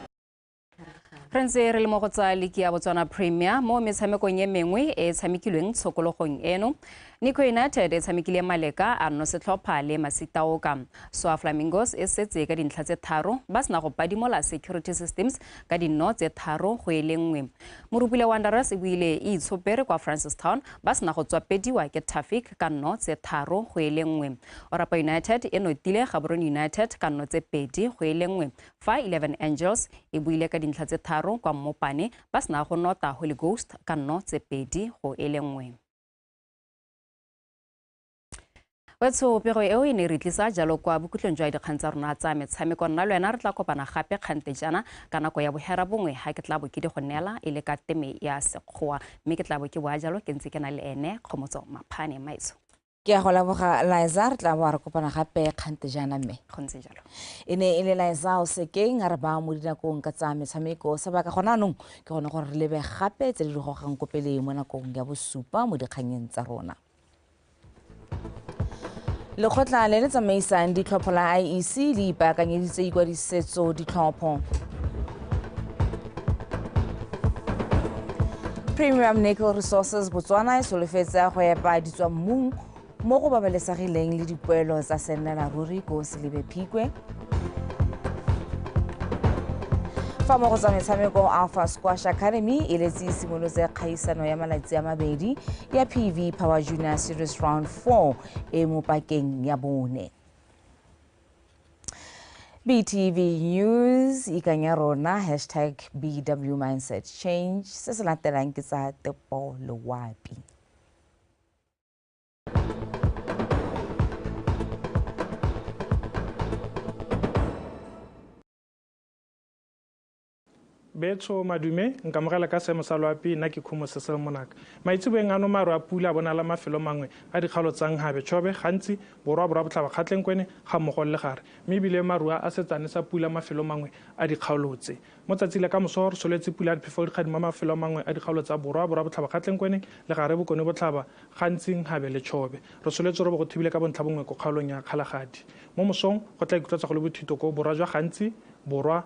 Re ntse re le mo go tsa liki ya Botswana Premier mo metshamekong e mengwe e tshamekilweng tshokologong eno. Nico United e tshamekile Maleka a nno setlhopha le Masitaoka. Soa Flamingos e setse ka dintlha tse 3 ba sena go padimola Security Systems ka dinno tse 3-1. Morupule Wanderers e buile e itshopere kwa Francistown ba sena go tswapediwa ke Traffic ka nno tse 3-1. Orapa United e notile Gaborone United ka nno tse 2-1. Fa 11 Angels e buile ka dintlha tse 3 kwa Mmopane ba sena go nota Holy Ghost ka nno tse 2-1. Wetsho pego eo e ne re tlisa jalo kwa bokhutlong jwa dikgang tsa rona tsa metshameko. Nna le wena re tla kopana gape kgante jaana ka nako ya 9:30 ha ke tla bo ke di go neela e le ka teme ya Sekgowa, mme ke tla bo ke boa jalo ke ntse ke na le ene Kgomotso Maphane Maitso. Ke a go leboga Liza, re tla boa re kopana gape kgante jaana mme. Go ntse jalo. E ne e le Liza o sekeng a re ba mo dinakong ka tsa metshameko sebaka gona anong ke gone gore re lebe gape tse di gogang ko pele mo nakong ya bosupa mo dikganyeng tsa rona. Lekgotla le le tsamaisang ditlhopho la IEC le ipaakanyeditse ikwadisetso ditlhopho. Premium Nickel Resources Botswana e solofetse go epa ditswammung mo go babalesegileng le dipoelo tsa sennela ruri ko Selebi Phikwe. Fa mo go tsa metshameko, Alpha Squash Academy e letse e simolotse kgaisano ya malatsi a mabedi ya PV Power Junior Series Round 4 e mo pakeng ya bone. BTV News ikanya rona hashtag BW Mindset Change. Se se latelang ke tsa Tepo Loapi. Betso madume nkamogela ka seemo sa loapi nna ke Khumo Cecil Monaka. Maitseboeng ano maru a pula a bonala mafelo mangwe a dikgaolo tsa Nhabe Chobe gantsi borwa borwa botlhaba Kgatleng Kwene ga mmogo le legare, mme ebile maru a setsane sa pula mafelo mangwe a dikgaolo tse. Mo tsatsi la ka moso re soletse pula ya diphefo dikgadima mafelo mangwe a dikgaolo tsa borwa borwa botlhaba Kgatleng Kwene legare bokone botlhaba gantsi Nhabe le Chobe. Re soletse robo go thibile ka bontlha bongwe ko kgaolong ya Kgalagadi. Mo mosong go tla ikutlwatsa go le bothito ko borwa jwa gantsi borwa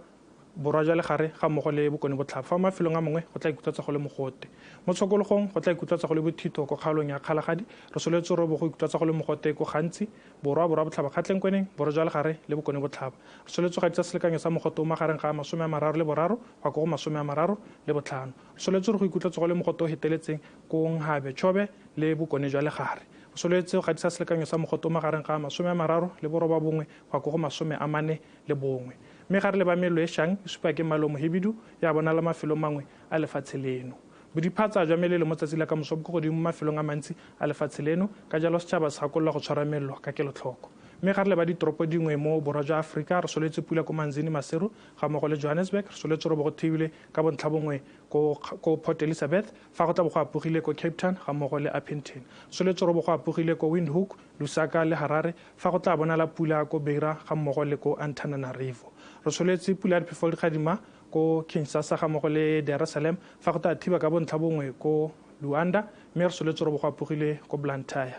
borwa jwa legare ga mmogo le bokone botlhaba. Fa mafelong a mangwe go tla ikutlwatsa go le mogote. Mo tshokologong go tla ikutlwatsa go le bothito ko kgaolong ya Kgalagadi. Re soletse robo go ikutlwatsa go le mogote ko Gantsi, borwa borwa botlhaba Kgatleng-Kweneng, borwa jwa legare le bokone botlhaba. Re soletse go gatisa selekanyo sa mogote o magareng ga 35 go ya ko go 35. Re soletse go ikutlwatsa go le mogote o feteletseng ko Nhabe, Chobe le bokone jwa legare. Re soletse go gatisa selekanyo sa mogote o magareng ga 39 go ya ko go 41. Mme ga re leba mello e šang e supa ke mmala o mohibidu ya bonala mafelong mangwe a lefatshe leno. Bodiphatsa jwa melelo mo tsatsi la kamoso bo ko godimo mo mafelong a mantsi a lefatshe leno, ka jalo setšhaba se gakolola go tshwara mello ka kelotlhoko. Mme ga re leba ditoropo dingwe mo borwa jwa Aforika, re soletse pula ko Manzini, Maseru ga mmogo le Johannesburg. Re soletse robo go thibile ka bontlha bongwe ko Port Elizabeth, fa go tla bo go apogile ko Cape Town ga mmogo le Upington. Re soletse robo go apogile ko Windhoek, Lusaka le Harare, fa go tla bonala pula ko Beira ga mmogo le ko Antananarivo. Re soletse pula ya diphefo di gadima ko Kinshasa ga mmogo le Dar es Salaam, fa go tla thiba ka bontlha bongwe ko Luanda, mme re soletse robo go apogile ko Blantyre.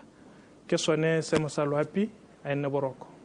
Ke sone seemo sa loapi, a e nne boroko.